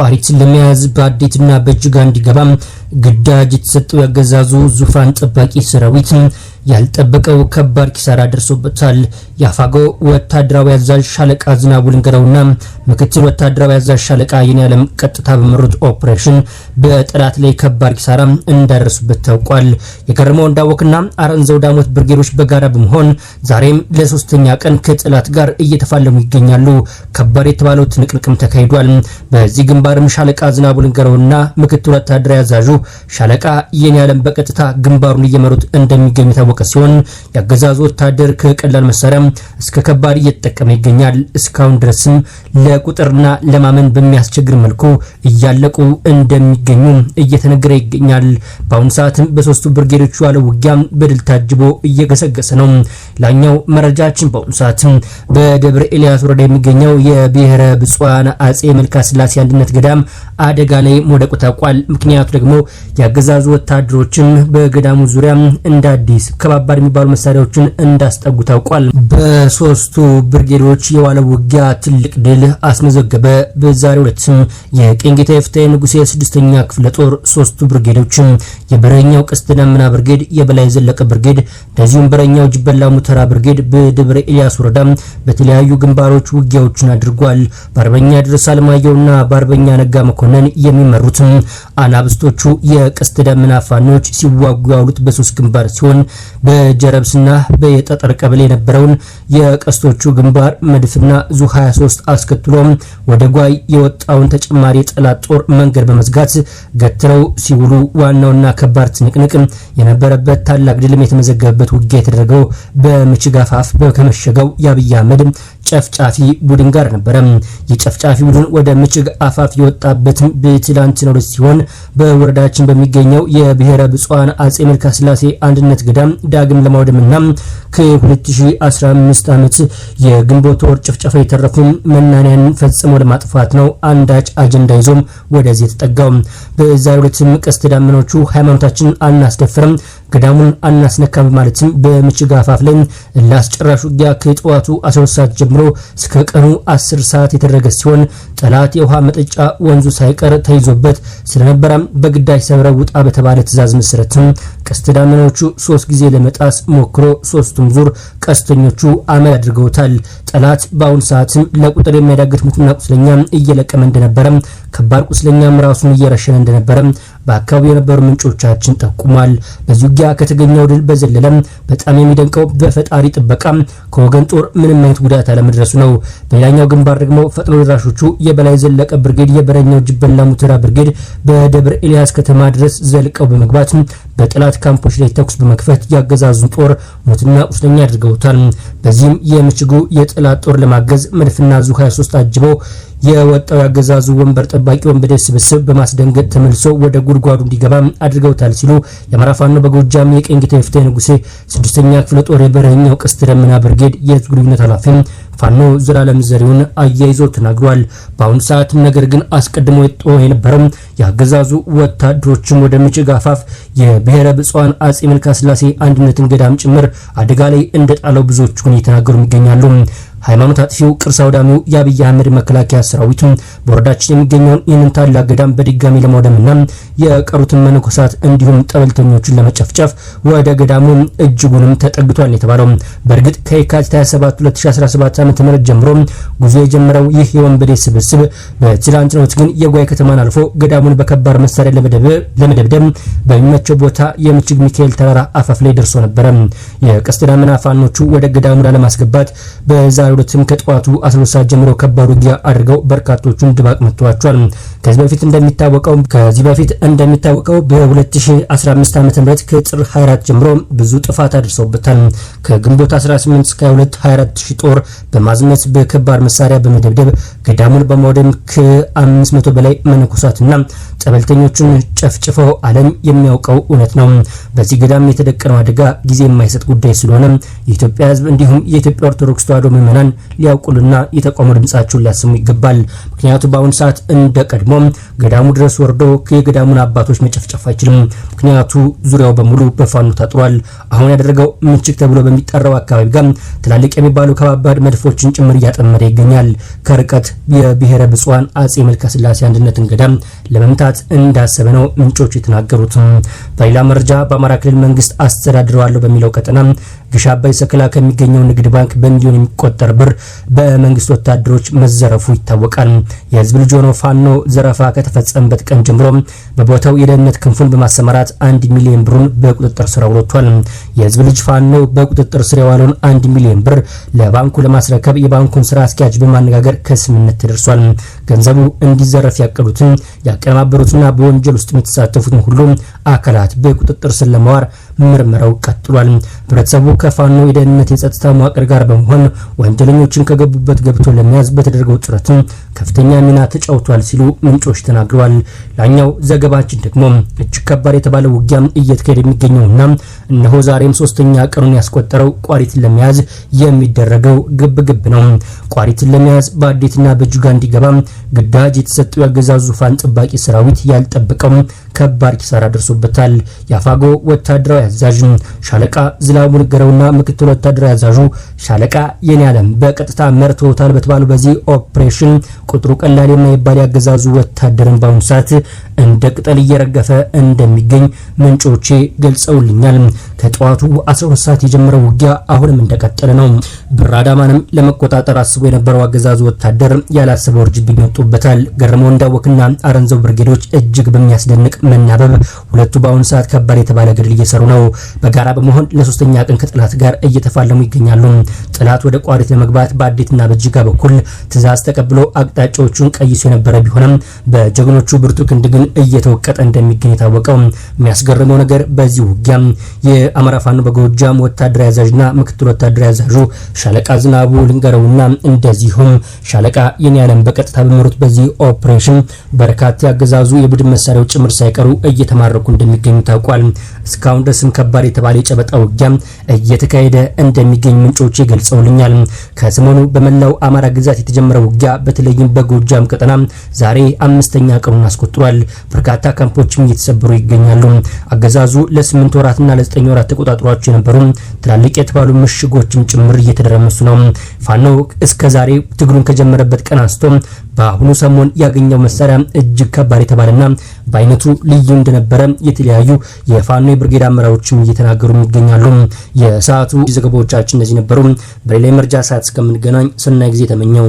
ቋሪት ለመያዝ በአዴትና በእጅጋ እንዲገባ ግዳጅ የተሰጠው ያገዛዙ ዙፋን ጠባቂ ሰራዊት ያልጠበቀው ከባድ ኪሳራ ደርሶበታል። የአፋጎ ወታደራዊ አዛዥ ሻለቃ ዝናቡ ልንገረውና ምክትል ወታደራዊ አዛዥ ሻለቃ የኔዓለም ቀጥታ በመሩት ኦፕሬሽን በጠላት ላይ ከባድ ኪሳራ እንዳደረሱበት ታውቋል። የገረመው እንዳወቅና አረንዘው ዳሞት ብርጌዶች በጋራ በመሆን ዛሬም ለሶስተኛ ቀን ከጠላት ጋር እየተፋለሙ ይገኛሉ። ከባድ የተባለው ትንቅንቅም ተካሂዷል። በዚህ ግንባርም ሻለቃ ዝናቡ ልንገረውና ምክትል ወታደራዊ አዛዡ ሻለቃ የኔዓለም በቀጥታ ግንባሩን እየመሩት እንደሚገኙ የታወቀ ሲሆን የአገዛዙ ወታደር ከቀላል መሳሪያ እስከ ከባድ እየተጠቀመ ይገኛል። እስካሁን ድረስም ለቁጥርና ለማመን በሚያስቸግር መልኩ እያለቁ እንደሚገኙ እየተነገረ ይገኛል። በአሁኑ ሰዓትም በሶስቱ ብርጌዶች ያለው ውጊያ በድል ታጅቦ እየገሰገሰ ነው። ላኛው መረጃችን በአሁኑ ሰዓትም በደብረ ኤልያስ ወረዳ የሚገኘው የብሔረ ብፁዓን አጼ መልካ ስላሴ አንድነት ገዳም አደጋ ላይ መውደቁ ታውቋል። ምክንያቱ ደግሞ የአገዛዙ ወታደሮችን በገዳሙ ዙሪያ እንደ አዲስ ከባባድ የሚባሉ መሳሪያዎችን እንዳስጠጉ ታውቋል። በሶስቱ ብርጌዶች የዋለው ውጊያ ትልቅ ድል አስመዘገበ። በዛሬው ዕለትም የቀኝጌታ ይፍታሔ ንጉሴ ስድስተኛ ክፍለ ጦር ሶስቱ ብርጌዶች የበረኛው ቀስተ ደመና ብርጌድ፣ የበላይ ዘለቀ ብርጌድ እንደዚሁም በረኛው ጅበላ ሙተራ ብርጌድ በደብረ ኤልያስ ወረዳ በተለያዩ ግንባሮች ውጊያዎችን አድርጓል። በአርበኛ ድረስ አለማየሁና በአርበኛ ነጋ መኮንን የሚመሩት አናብስቶቹ የቀስተ ደመና ፋኖች ሲዋጉ ያሉት በሶስት ግንባር ሲሆን በጀረብስና በየጠጠር ቀበሌ የነበረውን የቀስቶቹ ግንባር መድፍና ዙ 23 አስከትሎ ወደ ጓይ የወጣውን ተጨማሪ የጠላት ጦር መንገድ በመዝጋት ገትረው ሲውሉ ዋናውና ከባድ ትንቅንቅ የነበረበት ታላቅ ድልም የተመዘገበበት ውጊያ የተደረገው በምችግ አፋፍ ከመሸገው የአብይ አህመድ ጨፍጫፊ ቡድን ጋር ነበረ። የጨፍጫፊ ቡድን ወደ ምችግ አፋፍ የወጣበት በትላንትናው ዕለት ሲሆን በወረዳችን በሚገኘው የብሔረ ብፁዓን አጼ መልካ ስላሴ አንድነት ገዳም ዳግም ለማውደምና ከ2015 ዓመት የግንቦት ወር ጭፍጨፋ የተረፉ መናንያን ፈጽሞ ለማጥፋት ነው አንዳች አጀንዳ ይዞም ወደዚህ የተጠጋው። በዛሬው ዕለትም ቀስተ ደመናዎቹ ሃይማኖታችንን አናስደፍርም፣ ገዳሙን አናስነካም በማለትም በምችግ አፋፍ ላይ ለአስጨራሽ ውጊያ ከጠዋቱ 12 ሰዓት ጀምሮ እስከ ቀኑ 10 ሰዓት የተደረገ ሲሆን ጠላት የውሃ መጠጫ ወንዙ ሳይቀር ተይዞበት ስለነበረም በግዳጅ ሰብረው ውጣ በተባለ ትዕዛዝ መሰረትም ቀስተ ደመናዎቹ 3 ጊዜ ለመጣስ ሞክሮ ሶስቱም ዙር ቀስተኞቹ አመድ አድርገውታል። ጠላት በአሁኑ ሰዓትም ለቁጥር የሚያዳግት ሙትና ቁስለኛ እየለቀመ እንደነበረ፣ ከባድ ቁስለኛም ራሱን እየረሸነ እንደነበረ በአካባቢው የነበሩ ምንጮቻችን ጠቁሟል። በዚህ ውጊያ ከተገኘው ድል በዘለለም በጣም የሚደንቀው በፈጣሪ ጥበቃ ከወገን ጦር ምንም አይነት ጉዳት አለመድረሱ ነው። በሌላኛው ግንባር ደግሞ ፈጥኖ ደራሾቹ የበላይ ዘለቀ ብርጌድ፣ የበረኛው ጅበላ ሙተራ ብርጌድ በደብረ ኤልያስ ከተማ ድረስ ዘልቀው በመግባት በጠላት ካምፖች ላይ ተኩስ በመክፈት ያገዛዙን ጦር ሞትና ቁስለኛ አድርገውታል። በዚህም የምሽጉ የጠላት ጦር ለማገዝ መድፍና ዙ 23 አጅበው የወጣው ያገዛዙ ወንበር ጠባቂ ወንበዴ ስብስብ በማስደንገጥ ተመልሶ ወደ ጉድጓዱ እንዲገባ አድርገውታል ሲሉ የአማራ ፋኖ በጎጃም የቀኝጌታ ይፍታሔ ንጉሴ ስድስተኛ ክፍለ ጦር የበረኛው ቀስተ ደመና ብርጌድ የህዝብ ግንኙነት ኃላፊ ፋኖ ዘላለም ዘሪሁን አያይዞ ተናግሯል። በአሁኑ ሰዓት ነገር ግን አስቀድሞ የነበረው የአገዛዙ ወታደሮችም ወደ ምጭግ አፋፍ የብሔረ ብፁዓን አጼ መልካ ስላሴ አንድነትን ገዳም ጭምር አደጋ ላይ እንደጣለው ብዙዎቹ እየተናገሩ ይገኛሉ። ሃይማኖት አጥፊው ቅርስ አውዳሚው የአብይ አህመድ መከላከያ ሰራዊት በወረዳችን የሚገኘውን ይህንን ታላቅ ገዳም በድጋሚ ለማውደምና የቀሩትን መነኮሳት እንዲሁም ጠበልተኞችን ለመጨፍጨፍ ወደ ገዳሙ እጅጉንም ተጠግቷል የተባለው። በእርግጥ ከየካቲት 27 2017 ዓ.ም ጀምሮ ጉዞ የጀመረው ይህ የወንበዴ ስብስብ በትላንትናው ዕለት ግን የጓይ ከተማን አልፎ ገዳሙን በከባድ መሳሪያ ለመደብደብ በሚመቸው ቦታ የምችግ ሚካኤል ተራራ አፋፍ ላይ ደርሶ ነበረ። የቀስተ ደመና ፋኖቹ ወደ ገዳሙ ላለማስገባት በዛሬው ዕለትም ከጠዋቱ 12 ሰዓት ጀምሮ ከባድ ውጊያ አድርገው በርካቶቹን ድባቅ መጥተዋቸዋል። ከዚህ በፊት እንደሚታወቀው በ2015 ዓ.ም ከጥር 24 ጀምሮ ብዙ ጥፋት አድርሰውበታል። ከግንቦት 18 እስከ 22 24000 ጦር በማዝመት በከባድ መሳሪያ በመደብደብ ገዳሙን በማውደም ከ500 በላይ መነኮሳትና ጠበልተኞቹን ጨፍጭፈው ዓለም የሚያውቀው እውነት ነው። በዚህ ገዳም የተደቀነው አደጋ ጊዜ የማይሰጥ ጉዳይ ስለሆነ የኢትዮጵያ ሕዝብ እንዲሁም የኢትዮጵያ ኦርቶዶክስ ተዋሕዶ ምዕመናን ሊያውቁልና የተቋሙ ድምጻቸውን ሊያሰሙ ይገባል። ምክንያቱም በአሁኑ ሰዓት እንደ ቀድሞ ገዳሙ ድረስ ወርዶ የገዳሙን አባቶች መጨፍጨፍ አይችልም። ምክንያቱ ዙሪያው በሙሉ በፋኖ ታጥሯል። አሁን ያደረገው ምንችክ ተብሎ በሚጠራው አካባቢ ጋር ትላልቅ የሚባሉ ከባባድ መድፎችን ጭምር እያጠመደ ይገኛል። ከርቀት የብሔረ ብፁዓን አጼ መልከ ሥላሴ አንድነትን ገዳም ለመምታት እንዳሰበ ነው ምንጮች የተናገሩት። በሌላ መረጃ በአማራ ክልል መንግስት አስተዳድረዋለሁ በሚለው ቀጠና ግሽ አባይ ሰክላ ከሚገኘው ንግድ ባንክ በሚሊዮን የሚቆጠር ብር በመንግስት ወታደሮች መዘረፉ ይታወቃል። የህዝብ ልጅ ሆኖ ፋኖ ዘረፋ ከተፈጸመበት ቀን ጀምሮ በቦታው የደህንነት ክንፉን በማሰማራት 1 ሚሊዮን ብሩን በቁጥጥር ስር አውሎቷል። የህዝብ ልጅ ፋኖ በቁጥጥር ስር የዋለውን 1 ሚሊዮን ብር ለባንኩ ለማስረከብ የባንኩን ስራ አስኪያጅ በማነጋገር ከስምምነት ተደርሷል። ገንዘቡ እንዲዘረፍ ያቀዱትን፣ ያቀነባበሩትና በወንጀል ውስጥ የተሳተፉትን ሁሉ አካላት በቁጥጥር ስር ለማዋል ምርመራው ቀጥሏል። ህብረተሰቡ ከፋኖ የደህንነት የጸጥታ መዋቅር ጋር በመሆን ወንጀለኞችን ከገቡበት ገብቶ ለመያዝ በተደረገው ጥረት ከፍተኛ ሚና ተጫውቷል ሲሉ ምንጮች ተናግረዋል። ሌላኛው ዘገባችን ደግሞ እጅግ ከባድ የተባለ ውጊያ እየተካሄደ የሚገኘውና እነሆ ዛሬም ሶስተኛ ቀኑን ያስቆጠረው ቋሪትን ለመያዝ የሚደረገው ግብግብ ነው። ቋሪትን ለመያዝ በአዴትና በእጅጋ እንዲገባ ግዳጅ የተሰጠው የአገዛዙ ዙፋን ጠባቂ ሰራዊት ያልጠበቀው ከባድ ኪሳራ ደርሶበታል። የአፋጎ ወታደራዊ አዛዥ ሻለቃ ዝናቡ ንገረውና ምክትል ወታደራዊ አዛዡ ሻለቃ የኔ ዓለም በቀጥታ መርተውታል በተባሉ በዚህ ኦፕሬሽን ቁጥሩ ቀላል የማይባል ያገዛዙ ወታደርን በአሁኑ ሰዓት እንደ ቅጠል እየረገፈ እንደሚገኝ ምንጮቼ ገልጸውልኛል። ከጠዋቱ 12 ሰዓት የጀመረው ውጊያ አሁንም እንደቀጠለ ነው። ብር አዳማንም ለመቆጣጠር አስቦ የነበረው አገዛዙ ወታደር ያላሰበው እርጅብኝ ወጥቶበታል። ገርመው እንዳወቅና አረንዘው ብርጌዶች እጅግ በሚያስደንቅ መናበብ ሁለቱ በአሁኑ ሰዓት ከባድ የተባለ ገድል እየሰሩ ነው። በጋራ በመሆን ለሶስተኛ ቀን ከጠላት ጋር እየተፋለሙ ይገኛሉ። ጠላት ወደ ቋሪት ለመግባት በአዴትና በጅጋ በኩል ትዕዛዝ ተቀብሎ አቅጣጫዎቹን ቀይሶ የነበረ ቢሆንም በጀግኖቹ ብርቱ ክንድ ግን እየተወቀጠ እንደሚገኝ የታወቀው። የሚያስገርመው ነገር በዚህ ውጊያ የአማራ ፋኖ በጎጃም ወታደራዊ አዛዥና ምክትል ወታደራዊ አዛዡ ሻለቃ ዝናቡ ልንገረውና እንደዚሁም ሻለቃ የኔ ዓለም በቀጥታ በመሩት በዚህ ኦፕሬሽን በርካታ ያገዛዙ የቡድን መሳሪያዎች ጭምር ሳይቀሩ እየተማረኩ እንደሚገኙ ታውቋል። እስካሁን ድረስም ከባድ የተባለ የጨበጣ ውጊያ እየተካሄደ እንደሚገኝ ምንጮቼ ገልጸውልኛል። ከሰሞኑ በመላው አማራ ግዛት የተጀመረው ውጊያ በተለይም በጎጃም ቀጠና ዛሬ አምስተኛ ቀኑን አስቆጥሯል። በርካታ ካምፖችም እየተሰበሩ ይገኛሉ። አገዛዙ ለ8 ወራትና ለ9 ወራት ተቆጣጥሯቸው የነበሩ ትላልቅ የተባሉ ምሽጎችም ጭምር እየተደረመሱ ነው። ፋኖ እስከ ዛሬ ትግሉን ከጀመረበት ቀን አንስቶ በአሁኑ ሰሞን ያገኘው መሳሪያ እጅግ ከባድ የተባለና በአይነቱ ልዩ እንደነበረ የተለያዩ የፋኖ የብርጌድ አመራሮችም እየተናገሩ ይገኛሉ። የሰዓቱ ዘገባዎቻችን እነዚህ ነበሩ። በሌላ የመረጃ ሰዓት እስከምንገናኝ ሰናይ ጊዜ ተመኘው።